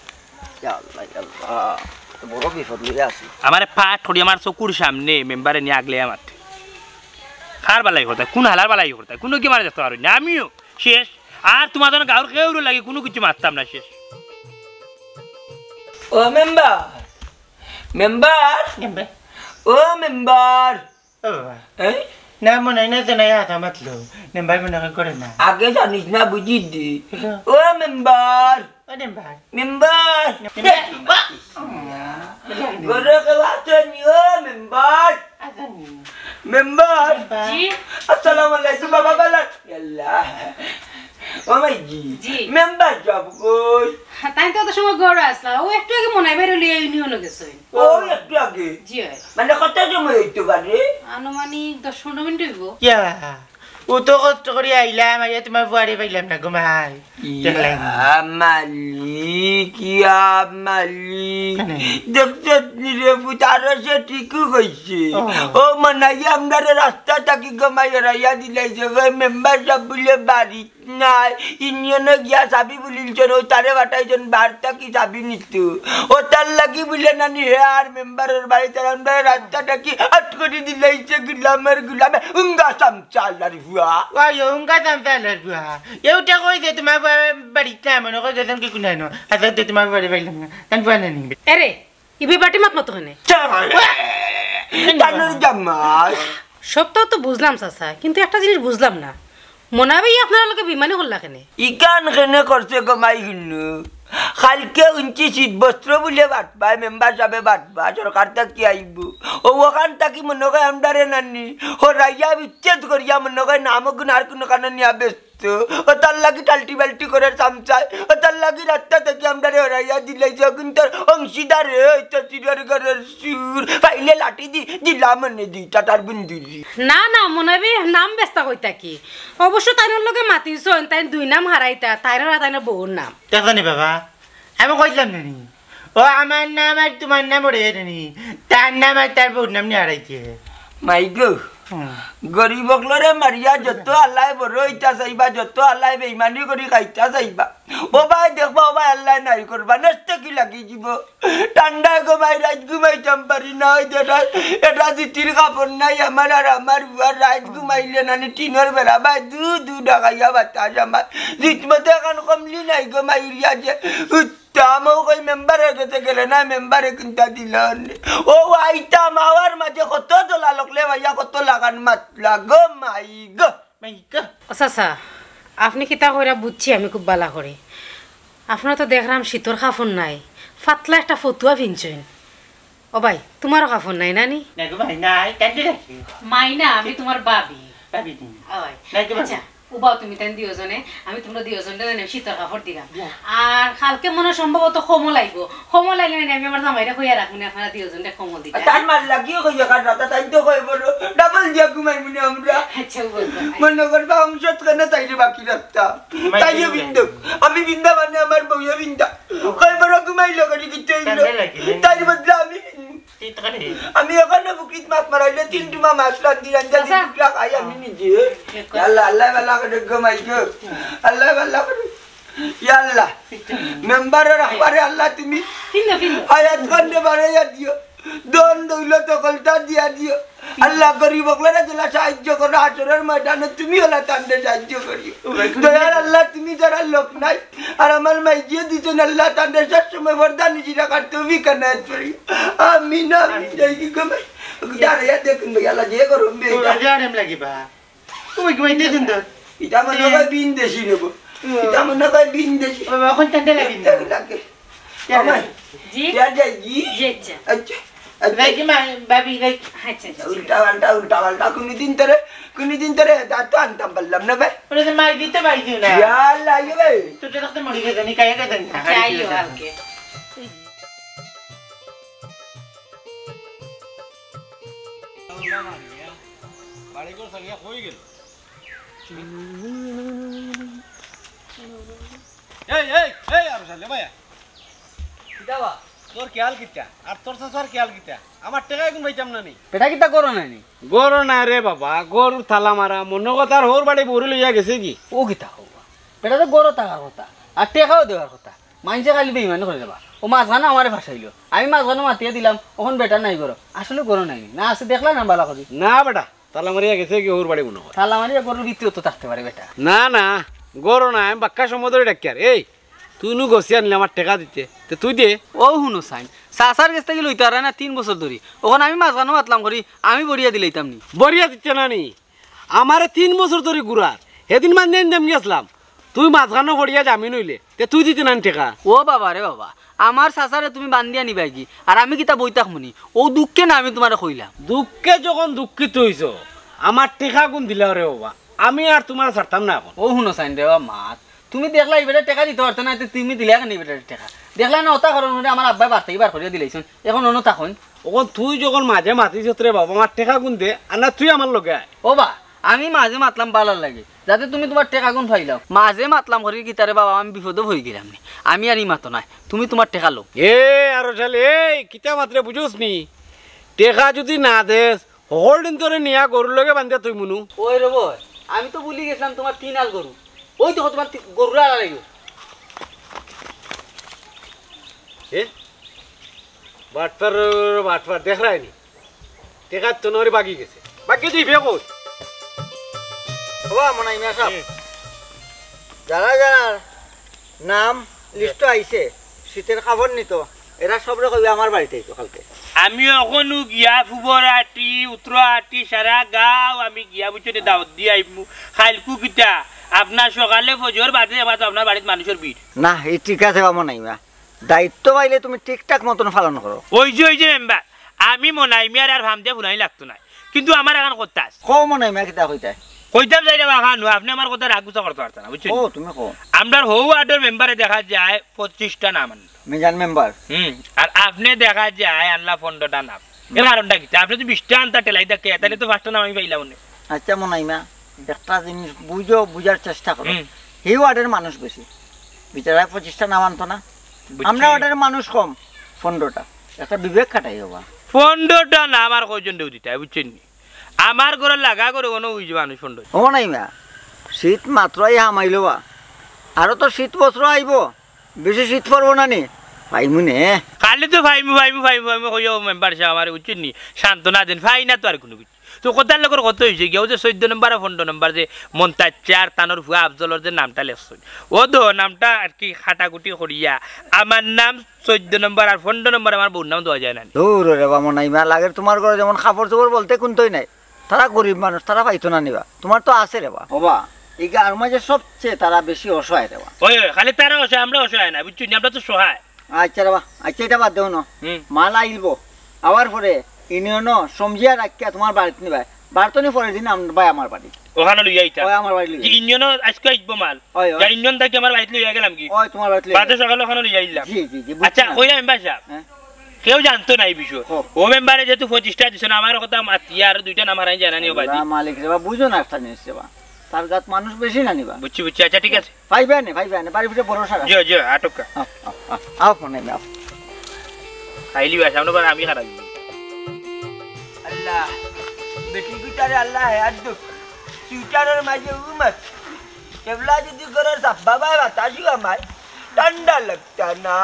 ইয়া আল্লাহ, ইয়া আল্লাহ, তো বড় বিপদ লইয়া আছি। আমারে পাঠ করি আমার চকুর সামনে মেম্বারে নিয়া আগলে মাতে। কার বালাই করতা, কুন হালার বালাই করতা, কুনু কি মারে দেখতে পারো না, আমিও শেষ। আর তুমার জন্য গাঁওর কেউর লাগি কুনু কিছু মাততাম না, শেষ। ও মেম্বার, মেম্বার, মেম্বার। ও মেম্বার। ও বাবা। এই? না, মনে হয় না, যে নাই হাতা মাতলো। মেম্বার মনে হয় করে না। আগে জানিস না, বুঝি দি। বুঝো। ও মেম্বার। ও মেম্বার। মেম্বার। মেম্বার। ঘরে কেউ আছনি? ও মেম্বার। আছনি। মেম্বার। মেম্বার। জি। আসসালামু আলাইকুম, বাবা, ভালা? আল্লাহ। ও মাই জি। জি। মেম্বার সাব কই? তাইন তো অত সময় ঘরো আছলা। ও একটু আগে মনাই ভাইরে লইয়া ইউনিয়নো গেছইন। ও একটু আগে? জি অয়। মানে কত সময় অইতো পারে? আনুমানিক দশ পনেরো মিনিট অইবো। ইয়া, ও তো কষ্ট করি আইলাম, আইয়া তুমার ফুয়ারে পাইলাম না গো মাই। ইয়া মালিক, ইয়া মালিক। কেনে? দেখছত নি রে পুত, আরো সে ঠিকউ কইছে। ও। ও মনাইয়ে আমরারে রাস্তা থাকি গো মাই হরাইয়া দিলাইছে গো, মেম্বার সাব বুলে বাড়িত নাই, ইউনিয়নো গিয়া চাবি বুলিলছইন, ও তারে পাঠাইছইন বার থাকি চাবি নিতো। ও তার লাগি বুলে নানি হে আর মেম্বারর বাড়িত আর আমরারে রাস্তা থাকি আট করি দিলাইছে, গুলামর গুলামে উঙ্গা চামচা আলার ফুয়া। ওই উঙ্গা চামচা আলার ফুয়া। এউটা কই যে তুমার ফুয়া বাড়িত নাই, মনে কই গেছইন কি কুনাইনো। আচ্ছা, তো তুমার ফুয়ারে পাইলাম না। তান ফুয়া নানি। এরে, ইবে বাটি মাত মাতো কেনে? তানুর জামাই। সবটাউ তো বুঝলাম চাচা, কিন্তু একটা জিনিস বুঝলাম না, মনাই ভাইয়ে আপনারার লগে বেইমানি করলা কেনে? ইখান কেনে করছে গো মাই হুনো? কাইলকে হুনছি শীত বস্ত্র বুলে বাটবায়, মেম্বার সাবে বাটবা, সরকার থাকি আইবো। ও অখান থাকি মনে কয় আমরারে নানি হরাইয়া বিচ্ছেদ করিয়া মনে কয় নামও গুণ আর কুনুখানো নিয়া বেচতো। ও তার লাগি টাল্টি বাল্টি করের চামচায়, ও তার লাগি রাস্তা থাকি আমরারে হরাইয়া দিলাইছে। কিন্তু অংশীদার হে, ওই তো চিরর ঘরর চুর, পাইলে লাঠি দি, দিলাম অনে দুইটা তার বন্দুকি। না, না, মনাই ভাইয়ে নাম বেচতা কইতা কি? অবশ্য তাইনর লগে মাতিছইন, তাইন দুই নাম হারাইতা, তাইনর আর তাইনর বউর নাম। দেখছনি বাবা, আমি কইলাম না নি? ও আমার নাম আর তুমার নাম ওরে নি, তার নাম আর তার বউর নাম নিয়া হারাইছে। মাই গো, হুম। গরিব অকলরে মারিয়া যত আল্লায় বড় অইতা চাইবা, যত আল্লায় বেইমানি করি খাইতা চাইবা, ও বায় দেখবা, ও বায় আল্লায় নাই করবা, নষ্ট কি লাগি যিবো। ঠান্ডায় গো মাই রাইত ঘুমাইতাম পারি না, ওই যে এটা, এটা জিতির কাপড় নাই আমার আর আমার ফুয়ার, রাইত ঘুমাইলে নানি টিনর বেড়া বায় দু দু ডাকাইয়া বাতাস আমার। জিত মতো অখন কমলি নাই গো মাই উড়িয়া যে। উত্তম ও কই মেম্বারর গেছে গেলে না, মেম্বারে কিন্তা দিল নে। ও আইতাম আওয়ার মাঝে কত দলা লোকলে ভাইয়া কত লাগান মাতলা গো মাই গো। মাই গো। ও চাচা, আপনে কিতা কইরা বুঝছি আমি খুব বালা করি। আপনার তো দেখরাম শীতর কাপড় নাই, পাতলা একটা ফতুয়া ফিনছইন। ও ভাই, তুমারও কাপড় নাই না নি? না গো ভাই, নাই, কান্দে রাখি। মাই না, আমি তুমার ভাবি। ভাবি তুমি? ওই। নাই গো ভাই। আচ্ছা, উবাও তুমি তাইন দুইওজনে, আমি তুমরা দুইওজনরে জানি শীতর কাপড় দিরাম। ইয়া। আর কাইলকে মনে হয় সম্ভবত কম্বল আইবো, কম্বল আইলে নানি আমি আমার জামাইরে কইয়া রাখমু নে, আপনারা দুইওজনরে কম্বল দিতা। তার মার লাগিও কইয়া কার রাতা, তাই তো কই বড়, ডাবল দিয়া ঘুমাইমু নে আমরা। আচ্ছা, উবাও, উবাও। মনে করবা অংশত কেনে তাইরে বাকি রাখতা। মাই তাইও কি বিন্দু, আমি বিন্দা মানে আমার বউয়ে বিন্দা। কই বড় ঘুমাইলো করি কিচ্ছু হইলো। কান্দে লাগে, কান্দে। তাইর বদলে আমি বিন্দু। ঠিক করে। আমি অখানো পুকুরিত মাছ মারাইলে তিন টুমা মাছ রান্ধি রান্ধি চাচা। তিন টুকরা খাই আমি নিজে। ঠিক করে। আল্লাহ, আল্লাহ ভালা করো গো মাই গো। আল্লাহ ভালা করো। ইয়া আল্লাহ। ঠিক করে। মেম্বারর আহবারে আল্লাহ তুমি। ফিন্দো, ফিন্দো। হায়াত খান্ডে বাড়াইয়া দিও। ধন দৌলত অকলতা দিয়া দিও। আল্লাহ গরিব অকলরে যেলা সাহায্য করো, হাশরর ময়দানো তুমি অলা তানরে সাহায্য করিও। দয়ার আল্লাহ তুমি যারা লোক নাই, আর আমার মাইজিয়ে দিছইন আল্লাহ, তানরে সব সময় পর্দা নিশি রাখার তৌফিক এনায়েত করিও। আমিন, আমিন। যাই কি গো ভাই? দাঁড়াইয়া দেখুন ভাই, আল্লাহ যে গরম বে ও, এটা। আরে আরাম লাগে বা। ওই ঘুমাইতে দিন তো। এটা মনে হয় বিন দেশি নেব। ও। এটা মনে হয় বিন দেশি। ও, এখন ঠান্ডা লাগে না। এটা লাগে। কেন? আমার জি? ইয়া যাই জি? জি, আচ্ছা। আচ্ছা, আচ্ছা। ভাই কি মা, ভাবি, ভাই। আচ্ছা, আচ্ছা, ঠিক উল্টা আছে। পাল্টা, উল্টা পাল্টা। কোনোদিন তোরে, কোনোদিন তোরে এটা তো আনতাম পারলাম না ভাই। ওরে তো মাই দিতে পারছি না। ইয়া আল্লাহ, ইয়ে ভাই। তুই তো দেখতে মরি গেছে, নি কাইয়া গেছে না। যাইও কালকে। বাড়ি ঘর ছাড়িয়া কই গেল? এই, এই, এই, আর সালে ভাইয়া। কিতা বা? তোর খেয়াল কিতা? আর তোর চাচার খেয়াল কিতা? আমার টেকা এগুন পাইতাম না নি? বেটা কিতা গরু নাই নি? গরু না রে বাবা, গরুর তালা মারা, মনো কথা আর হউর বাড়ি বউরে লইয়া গেছে কি? ও কিতা কও বা? বেটা তো গরু থাকার কথা, আর টেকাও দেওয়ার কথা। মাইনষে খালি বেইমানি করে রে বা। ও মাঝখানো আমারে ফাঁসাইলো। আমি মাঝখানো মাতিয়া দিলাম, অখন বেটা নাই গরু। আসলে গরু নাই নি? না আছে দেখলা না বালা করি। না বেটা, তালা মারিয়া গেছে কি হউর বাড়ি মনো হয়। তালা মারিয়া গরুর ভিতরে তো থাকতে পারে বেটা। না, না, গরু না, আমি বাক্কা সময় ধরে ডাকিয়ার। এই, তুই নু গছিয়া নিলে আমার টেকা দিতে, তে তুই দে। ও হুনো চাইন, চাচার গেছ থাকি লইতা পাররায় না তিন বছর ধরি। অখন আমি মাঝখানো মাতলাম করি, আমি বরিয়া দিলাইতাম নি। বরিয়া দিতে না নি? আমারে তিন বছর ধরি ঘুরার। হেদিন মান্দিয়া নিতাম গেছলাম, তুই মাঝখানো পড়িয়া জামিন অইলে, তে তুই দিতে না নি টেকা? ও বাবা রে বাবা, আমার চাচারে তুমি বান্দিয়া নিবায় গি, আর আমি কিতা বই থাকমু নি? অউ দুঃখে না আমি তুমারে কইলাম। দুঃখে যখন দুঃখিত অইছো, আমার টেকাগুন দিলাও রে বাবা, আমি আর তুমারে ছাড়তাম না অখন। ও হুনো চাইন রে বাবা, মাত তুমি দেখলায় ই বেটায় টেকা দিতে পারতা না, তে তুমি দিলায় কেনে ই বেটারে টেকা? দেখলায় না অতা করইন, আমার আব্বায় বার থাকি বার করিয়া দিলাইছইন, অখন অনো থাকইন। অখন তুই যখন মাঝে মাতিছস রে বাবা, আমার টেকাগুন দে, আর না তুই আমার লগে আয়। ও বা, আমি মাঝে মাতলাম ভালার লাগি, যাতে তুমি তুমার টেকাগুন পাইলাও। মাঝে মাতলাম করি কিতা রে বাবা, আমি বিপদো পড়ি গেলাম নি, আমি আর ই মাতো নায়, তুমি তুমার টেকা লও। এ আরো শালি, এই কিতা মাতরে বুঝোস নি? টেকা যুদি না দেস, হকল দিন তোরে নিয়া গরুর লগে বান্দিয়া থইমু নু। ওই রে বয়, আমি তো ভুলি গেছলাম তুমার তিন আল গরু। ওই দেখো তুমার তি-, গরুর আড়ালে গিয়া। এ? বাটপার, বাটপার, দেখরায় নি? টেকা তো নরে বাগি গেছে। বাগি তুই ফেকো। ও বা, মনাই মিয়া সাব। হুম। যারা যারা নাম লিস্টো আইছে, শীতর কাপড় নিতো, এরা সবরে কইবে আমার বাড়িত আইতো কালকে। আমি অখনউ গিয়া ফুবর আটি, উত্তর আটি, সারা গাঁও আমি গিয়া বুঝছো নি দাওয়াত দিয়া আইমু। কাইলকু কিতা, আপনার সকালে ফজর বাদে যাবা তো আপনার বাড়িত মানুষর ভিড়। না, ই ঠিক আছে বা মনাই মিয়া। দায়িত্ব পাইলে তুমি ঠিকঠাক মতন পালন করো। ওই যে, ওই যে মেম্বার, আমি মনাই মিয়ার আর ফাম দিয়া ফুরানি লাগতো নায়, কিন্তু আমার এখান কথা আছে। কও মনাই মিয়া কিতা কইতায়? কইতাম চাইরাম আখান, আপনে আমার কথা রাগ গুছা করতা পারতা না, বুঝছইন? ও, তুমি কও। আমরার হউ ওয়ার্ডর মেম্বারে দেখা যায় পঁচিশটা নাম আনলো। মিজান মেম্বার। হুম, আর আপনে দেখা যায় আনলা পনরোটা নাম। এর কারণটা কিতা? আপনে তো বিশটা আনতা ঠেলাই দেখে, তাইলে তো পাঁচটা নাম আমি পাইলাম অনে। আচ্ছা মনাই মিয়া, একটা জিনিস বুঝো, বুঝার চেষ্টা করো। হুম। হি ওয়ার্ডের মানুষ বেশি, বিচারায় পঁচিশটা নাম আনতো না। বুঝছি। আমরা ওটার মানুষ কম, পনরোটা। একটা বিবেক খাটাই হবা। পনরোটা না, আমার কয়জন দেউ দিতায়, বুঝছইন নি? আমার ঘরর লাগা ঘরো কোনো ওই যে মানুষ পনরো। ও নাই মা, শীত মাত্রই হামাইলো বা। আরো তো শীত বস্ত্র আইবো, বেশি শীত পড়বো না নি? পাইমু নে। খালি তো পাইমু, পাইমু, পাইমু, পাইমু কইও মেম্বার সাব আমারে, বুঝছইন নি? সান্ত্বনা দেইন, পাই না তো আর কুনু কিছু। তো কথার লগর কথা অইছে গিয়া, অউ যে চৈদ্দ নম্বর আর পনরো নম্বর যে মন্তাজ আর তানর ফুয়া আফজলর যে নামটা লেখছইন, অউ তো নামটা আর কি কাটাকুটি করিয়া আমার নাম চৈদ্দ নম্বর আর পনরো নম্বর আমার বউর নাম দেওয়া যায় না নি। দূর রে বা মনাই মা, লাগের তুমার ঘরো যেমন কাপড় চোপড় বলতে কুন্তাউ নাই, তারা গরিব মানুষ, তারা পাইতো না নি বা, তুমার তো আছে রে বা। ও বা, ই গাঁওর মাঝে সবচেয়ে তারা বেশি অসহায় রে বা। ওই, ওই, খালি তারা অসহায়, আমরা অসহায় না, বুঝছইন নি? আমরা তো সহায়। আচ্ছা রে বা, আচ্ছা, ইটা বাদ দেও না। হুম। মাল আইলবো, আওয়ার পরে ইউনিয়নো সমঝিয়া রাখিয়া তুমার বাড়িত নিবায়। বাড়তো নি পরের দিন আম-, বায় আমার বাড়ি। ওখানো লইয়া আইতা। ওই আমার বাড়ি লইয়া। যে ইউনিয়নো আইজকে আইবো মাল। ওই, ওই। যা ইউনিয়ন থাকি আমার বাড়িত লইয়া গেলাম গি? ওই তুমার বাড়িত লইয়া বাদে গেলাম। সকালে ওখানো লইয়া আইলাম। জি, জি, জি, বুঝছি আচ্ছা, না। কইলাম মেম্বার সাব। হ্যাঁ। কেউ জানতো নায় ই বিষয়। হো। ও মেম্বারে যেহেতু পঁচিশটা দিছে না, আমার কথা মাতিয়া আর দুইটা নাম হারাই জানা নি ও বাদে। আল্লাহ মালিক রে বা, বুঝো না একটা জিনিস রে বা। তার গাত মানুষ বেশি না নি বা। বুঝছি, বুঝছি। আচ্ছা, ঠিক আছে। পাইবা নে, পাইবা নে, বাড়ির ভিতরে ভরসা রাখো। জি, জি, আটক কা। আও, আও, আও, আও, ফোনে আও। খাইলি বা, সামনে বার আমি খারাপ। আল্লাহ, বেটি গুতারে আল্লাহ হায়াত দেউক। সুইটারর মাঝে উমত। কেবলা যদি করে সাব্বা বায় বাতাসু আমায়, ঠান্ডা লাগতা না,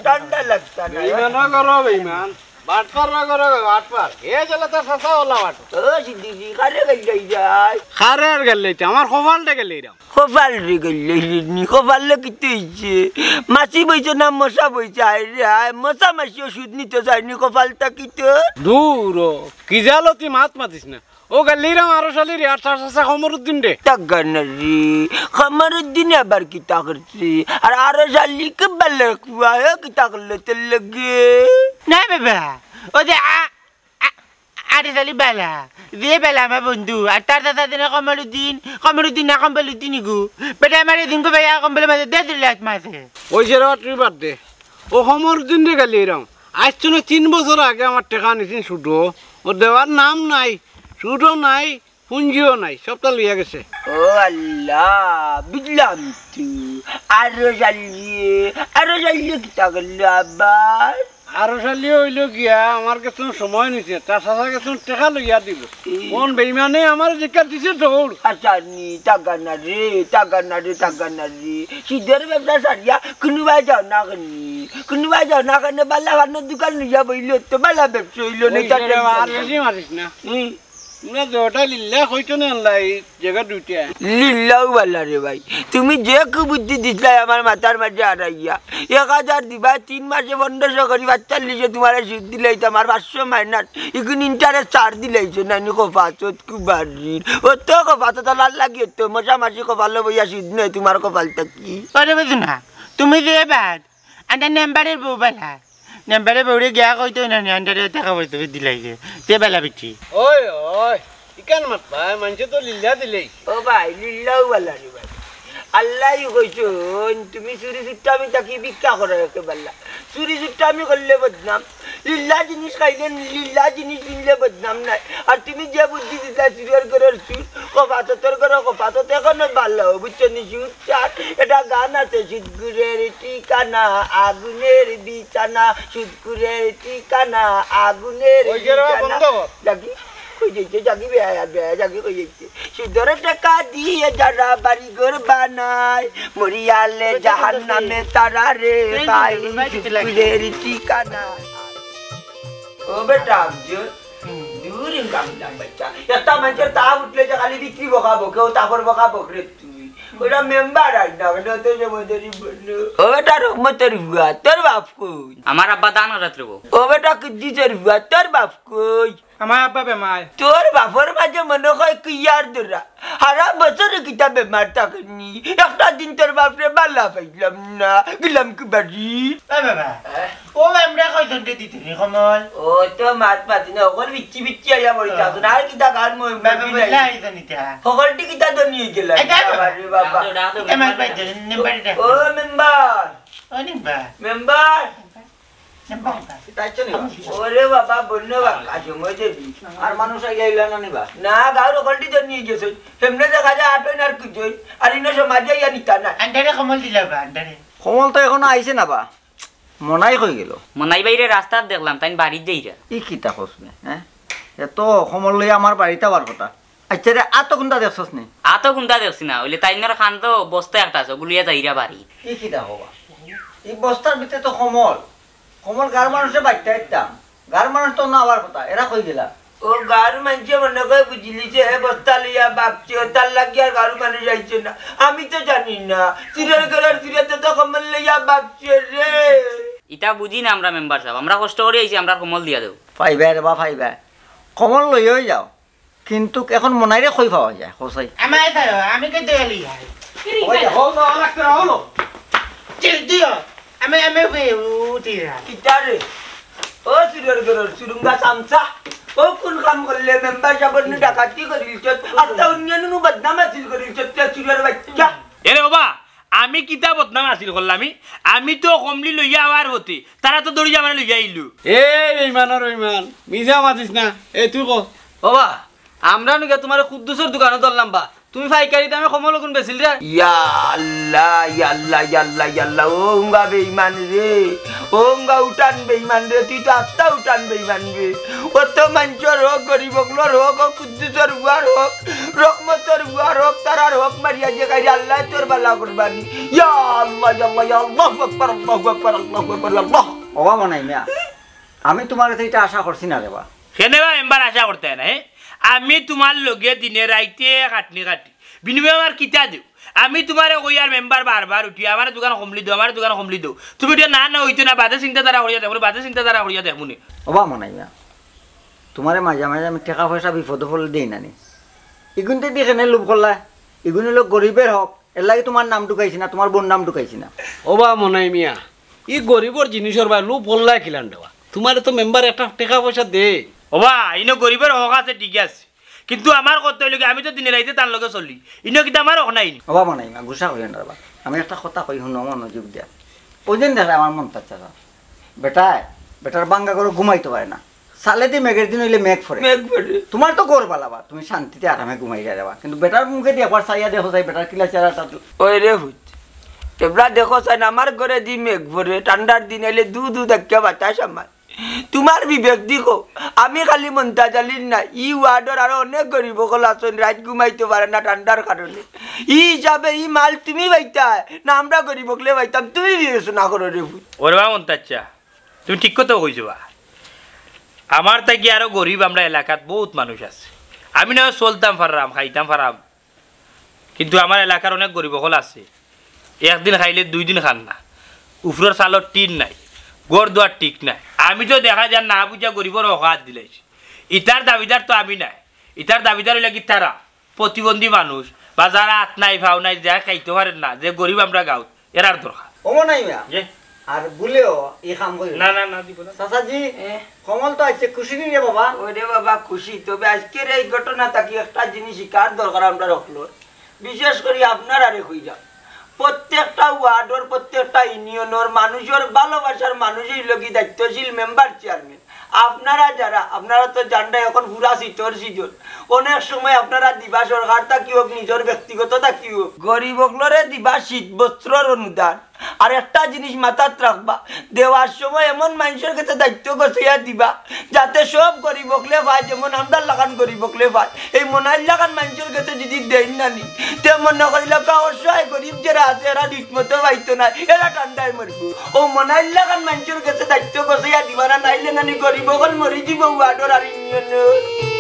ঠান্ডা লাগতা না। বেইমান করো, বেইমান। বাটপার না করে, বাটপার। এ জেলা তো সসা ওলা বাটপার। ও, সিদ্দিকি, কারে গাইল্লাই যায়? কারে আর গাইল্লাইতে? আমার কপালটা গাইল্লাইরাম। কপাল রে গাইল্লাইলি নি, কপাল রে কিতা অইছে? মাছি বইছে না মশা বইছে? আয় রে আয়, মশা মাছি ওষুধ নিতে যায়নি, কপালটা কিতা? দূর ও, কি জালতি মাত মাতিস না। ও গাইল্লাইরাম আরো শালি রে, আর তার চাচা কমরুদ্দিন রে। তাগা না রে, কমরুদ্দিনে আবার কিতা করছে? আর আরো শালি কে বালা কুয়া, হে কিতা করলো তোর লগে? না বাবা, ও যে আ-, আ-, আরে শালি বালা, যে বালা আমার বন্ধু, আর তার চাচা দিনে কমরুদ্দিন, কমরুদ্দিন না কম্বলুদ্দিন ইগু। বেটা আমার এদিন কো ভাইয়া কম্বলের মাঝে দে দিলে এক মাসে। ওই যে রে, তুই বাদ দে। ও কমরুদ্দিন রে গাইল্লাইরাম। আইজ তো না তিন বছর আগে আমার টেকা নিছিল ছুটো। ও দেওয়ার নাম নাই, ছুটো নাই, পুঞ্জিও নাই, সবটা লইয়া গেছে। ও আল্লাহ, বুঝলাম তো। আরো জানলি, আরো জানলি কিতা করলো আবার? আরো শালি অইলো গিয়া, আমার গেছে সময় নিছে, তার চাচার গেছে টেকা লইয়া দিবো। এই কোন বেইমানে আমার জিকার দিছে দৌড়। আচ্ছা নি, তাগা না রে, তাগা না রে, তাগা না রে। সিধের ব্যবসা সারিয়া, কুনুবায় যাও না কেনে, কুনুবায় যাও না কেনে, বালা পানর দোকান লইয়া বইলে তো বালা ব্যবসা অইলো নি, ওই তার যে রে, আর বেশি মারিস না। হুম। তোমরা যেটা লিল্লা কইছো না লাই, জাগা দুইটা। লিল্লাও বালা রে ভাই, তুমি যে কুবুদ্ধি দিছলায় আমার মাথার মাঝে আড়াইয়া, এক হাজার দিবায়, তিন মাসে পনেরোশো করি, পাঁচচল্লিশে তুমারে সুদ দিলাইতাম, আর পাঁচশো মাইনাস, ইগুন ইন্টারেস্ট ছাড় দিলাইছো না নি, কপাছত কুবারির। অত কপাছত লাল লাগিও তো, মশা মাসি কপালো বইয়া সুদ নেয় তুমার কপাল থাকি। আরে বুঝো না, তুমি যে বাদ, আন্ডা মেম্বারের বউ বালা। মেম্বারের বউরে গিয়া কইতো না নি, আন্ডারে টাকা পয়সা দিলাইছে। তে বালা বেটি। ওই, ওই, ইখান মাত ভাই, মানষে তো লিল্লা দিলেই। ও ভাই, লিল্লাও বালা রে ভাই। আল্লায় কইছইন, তুমি চুরি চুট্টামি থাকি ভিক্ষা করো একেবালা। চুরি চুট্টামি করলে বদনাম, লিল্লা জিনিস খাইলে, লিল্লা জিনিস কিনলে বদনাম নাই। আর তুমি যে বুদ্ধি দিতা, চুরর ঘরর চুর, কপাছতর ঘরর কপাছত, এখনো বালা, বুঝছো নি? সুদ ছাড়, এটা গান আছে, সুদখুরের ঠিকানা আগুনের বিছানা, সুদখুরের ঠিকানা আগুনের ওই যে রে, বিছানা। বন্ধ কর। জাগি, কই যাইছে? জাগি বেয়া, বেয়া, জাগি কই যাইছে? সুদর টাকা দিয়ে যারা বাড়ি ঘর বানায়, মরিয়ালে জাহান্নামে তারা রে পায়, সুদখুরের ঠিকানা। ও বেটা, আফজল, দূর ইনকাম না বেটা। একটা মানষর তাপ উঠলে যে খালি বিক্রি বকা বকে, ও তাপর বকা বকরে তুই। ওটা মেম্বার আর না, ওটা তো সময় ধরি বললো। ও বেটা, রহমতর ফুয়া, তোর বাপ কই? আমার আব্বা ধান কাটাত রইবো। ও বেটা, কুদ্দুসর ফুয়া, তোর বাপ কই? আমার আব্বা বেমার। তোর বাপর মাঝে মনে হয় কুইয়ার ধরা। হারা বছর কিতা বেমার থাকেনি? একটা দিন তোর বাপরে বালা পাইলাম না। গেলাম কি বাড়ি? এ বাবা, হ্যাঁ? ও আমরা কয়জনরে দিতে নি কমল? ও তো মাত মাতি না, অকল বিচ্ছি বিচ্ছি আইয়া বলি থাকতো না। আর কিতা গান মই বাবা, মই বললা নাই। আইতো নিতা। হকলটি কিতা তো নিয়ে গেলাম। এটা তো বাবা রে বাবা। এটা আমার ভাই, মেম্বার এটা। ও মেম্বার। ও মেম্বার। মেম্বার। Member, member. এটা আইছো নি বা? ওরে বাবা, বন্য বাবা, সময় দেবি। আর মানুষ আইলে আইলা না নি বা? না, গাঁওর হকলটি তো নিয়ে গেছে। হেমনে দেখা যায় আটইন আর কুজইন। আর ইনো সমাজে ইয়া নিতা না। আন্ডারে কমল দিলা বা, আন্ডারে। কমল তো এখনো আইছে না বা। মনাই কই গেল? মনাই বাইরে রাস্তাত দেখলাম, তাইন বাড়িত যাইরা। ই কিতা কস নে, হ্যাঁ? এ তো কমল লইয়া আমার বাড়িত আওয়ার কথা। আচ্ছা রে, আতো কুন্তা দেখছস নি? আতো কুন্তা দেখছি না, অইলে তাইনর কান্দো বস্তা একটা আছে, ওগুলিয়া যাইরা বাড়ি। ই কিতা কবা? ই বস্তার ভিতরে তো কমল। কমল গাঁওর মানুষে বাইট্টা দিতাম। গাঁওর মানুষ তো না আওয়ার কথা, এরা কই গেলা? ও গাঁওর মানষে মনে করে বুঝিলিছে, হে বস্তা লইয়া ভাগছে, ও তার লাগি আর গাঁওর মানুষ আইছে না। আমি তো জানি না, চুরর ঘরর চুরে তো কমল লইয়া ভাগছে রে। ইতা বুঝি না আমরা মেম্বার সাব, আমরা কষ্ট করি আইছি, আমরা কমল দিয়া দেও। পাইবা রে বা, পাইবা। কমল লইয়াউ যাও, কিন্তু এখন মনাইরে কই পাওয়া যায়, কও চাই? আমায় দাও, আমি কে দেয়ালি হয়। ওই যে, হলো, লাগছে না, হলো। চিল দিও, আমি, আমি উঠি যাই। কিতা রে? ও চুরর ঘরর চুরুঙ্গা চামচা, ও কোন কাম করলে মেম্বার সাবর নু ডাকাতি করিলিছত, আর তা অন্যান্য নু বদনাম আছিল করিলিছত, তে চুরর বাইচ্চা। এরে ওবা, আমি কিতা বদনাম আছিল করলাম? আমি তো কমলি লইয়া আওয়ার পথে, তারা তো দৌড়িয়া আমারে লইয়া আইলো। এ বেইমানর বেইমান, মিছা মাতিস না। এ তুই ক। ওবা, আমরা নু গিয়া তুমারে কুদ্দুসর দোকানো ধরলাম বা, তুমি পাইকারি দামে কমল অগুন বেচিলরায়। ইয়া আল্লাহ, ইয়া আল্লাহ, ইয়া আল্লাহ, ইয়া আল্লাহ, ও উঙ্গা বেইমান রে, ও উঙ্গা উঠান বেইমান রে, তুই তো আস্তা উঠান বেইমান রে। অত মানষর হক, গরিব অকলর হক, ও কুদ্দুসর ফুয়ার হক, রহমতর ফুয়ার হক, তারার হক মারিয়া যে খাইরে আল্লায় তোর বালা করবা নি। ইয়া আল্লাহ, ইয়া আল্লাহ, ইয়া আল্লাহু আকবার, আল্লাহু আকবার, আল্লাহু আকবার, আল্লাহ। ওবা মনাই মিয়া, আমি তুমার কাছে ইটা আশা করছি না রে বা। কেনে বা মেম্বার আশা করতায় না, হে? আমি তুমার লগে দিনে রাইতে খাটনি খাটি, বিনিময়ে আমার কিতা দেও? আমি তুমারে কই আর মেম্বার বারবার উঠি, আমারে দুখান কমলি দেও, আমারে দুখান কমলি দেও। তুমি উঠিয়া না, না অইতো না, বাদে চিন্তাধারা করিয়া দেখমু, বাদে চিন্তাধারা করিয়া দেখমু নে। ওবা মনাই মিয়া, তুমারে মাঝে মাঝে আমি টেকা পয়সা বিপদো পড়লে দেই না নি? ইগুনতে দি কেনে লোভ করলায়? ইগুন অইলো গরিবর হক, এরলাগি তুমার নাম ঢুকাইছি না, তুমার বউর নাম ঢুকাইছি না। ওবা মনাই মিয়া, ই গরিবর জিনিসর বায় লোভ করলায় কিলান রে বা? তুমারে তো মেম্বার একটা টেকা পয়সা দেয়। ওবা, ইনো গরিবর হক আছে, ঠিক আছে, কিন্তু আমার কথা অইলো কি, আমি তো দিনে রাইতে তান লগে চলি, ইনো কিতা আমার হক নাই নি? ওবা মনাই মিয়া, গুসা করিও না রে বা। আমি একটা কথা কই, হুনো মনোযোগ দিয়া। ওই দিন দেখলে আমার মন্তাজ চাচা, বেটায়, বেটার ভাঙ্গা ঘরো ঘুমাইতো পারে না। সালেদি মেঘর দিন অইলে মেঘ পড়ে। মেঘ পড়ে। তুমার তো ঘর বালা বা, তুমি শান্তিতে আরামে ঘুমাইরায় রে বা। কিন্তু বেটার মুখেদি একবার চাইয়া দেখো চাই, বেটার কিলা চেহারাটা। ওই রে পুত, এবলা দেখো চাই না, আমার ঘরেদি মেঘ পড়ে, ঠান্ডার দিন আইলে দু দু ধাক্কা বাতাস আমার। তুমার বিবেকদি কও, আমি খালি মন্তাজ আলির না, ই ওয়ার্ডর আরো অনেক গরিব অকল আছইন, রাইত ঘুমাইতো পারে না ঠান্ডার কারণে। ই হিসাবে ই মাল তুমি পাইতায় না, আমরা গরিব অকলে পাইতাম, তুমি বিবেচনা করো রে পুত। ওরে বা মন্তাজ চাচা, তুমি ঠিক কথা কইছো বা। আমার থাকি আরো গরিব আমরা এলাকাত বউত মানুষ আছে। আমি না চলতাম পাররাম, খাইতাম পাররাম, কিন্তু আমার এলাকার অনেক গরিব অকল আছে, একদিন খাইলে দুই দিন খার না, উপরর চালর টিন নাই, ঘর দুয়ার ঠিক নাই। আমি তো দেখা যার না বুঝা গরিবর হক আত দিলাইছি। ইতার দাবিদার তো আমি নায়, ইতার দাবিদার অইলা কিতা তারা, প্রতিবন্ধী মানুষ বা যারা আত নাই, পাও নাই, যে খাইতো পারের না, যে গরিব আমরার গাঁওত, এরার দরকার। ও মনাই মিয়া, জি। আর ভুলেও ই কাম করিও না, না। না, না, দিব না। চাচাজি, এ? কমল তো আইছে, খুশি নি রে বাবা? ওরে বাবা, খুশি। তবে আইজকের এই ঘটনা থাকি একটা জিনিস শিকার দরকার আমরার অকলর। বিশেষ করি আপনারারে কইরাম, প্রত্যেকটা ওয়ার্ডর, প্রত্যেকটা ইউনিয়নর মানুষর ভালোবাসার মানুষ অইলো কি দায়িত্বশীল মেম্বার চেয়ারম্যান। আপনারা যারা, আপনারা তো জানরা অখন পুরা শীতর সিজন, অনেক সময় আপনারা দিবা সরকার থাকি হোক, নিজর ব্যক্তিগত থাকি হোক, গরিব অকলরে দিবা শীত বস্ত্রর অনুদান। আর একটা জিনিস মাথাত রাখবা, দেওয়ার সময় এমন মানষর গেছে দায়িত্ব গছাইয়া দিবা, যাতে সব গরিব অকলে পায়, যেমন আমরার লাখান গরিব অকলে পায়। এই মনাইর লাখান মানষর গেছে যদি দেইন না নি, তে মনো করিলাউক্কা অসহায় গরিব যেরা আছে, এরা ঠিকমতো পাইতো নায়, এরা ঠান্ডায় মরবো। অউ মনাইর লাখান মানষর গেছে দায়িত্ব গছাইয়া দিবা না, নাইলে নানি গরিব অকল মরি যিবো ওয়ার্ডর আর ইউনিয়নর।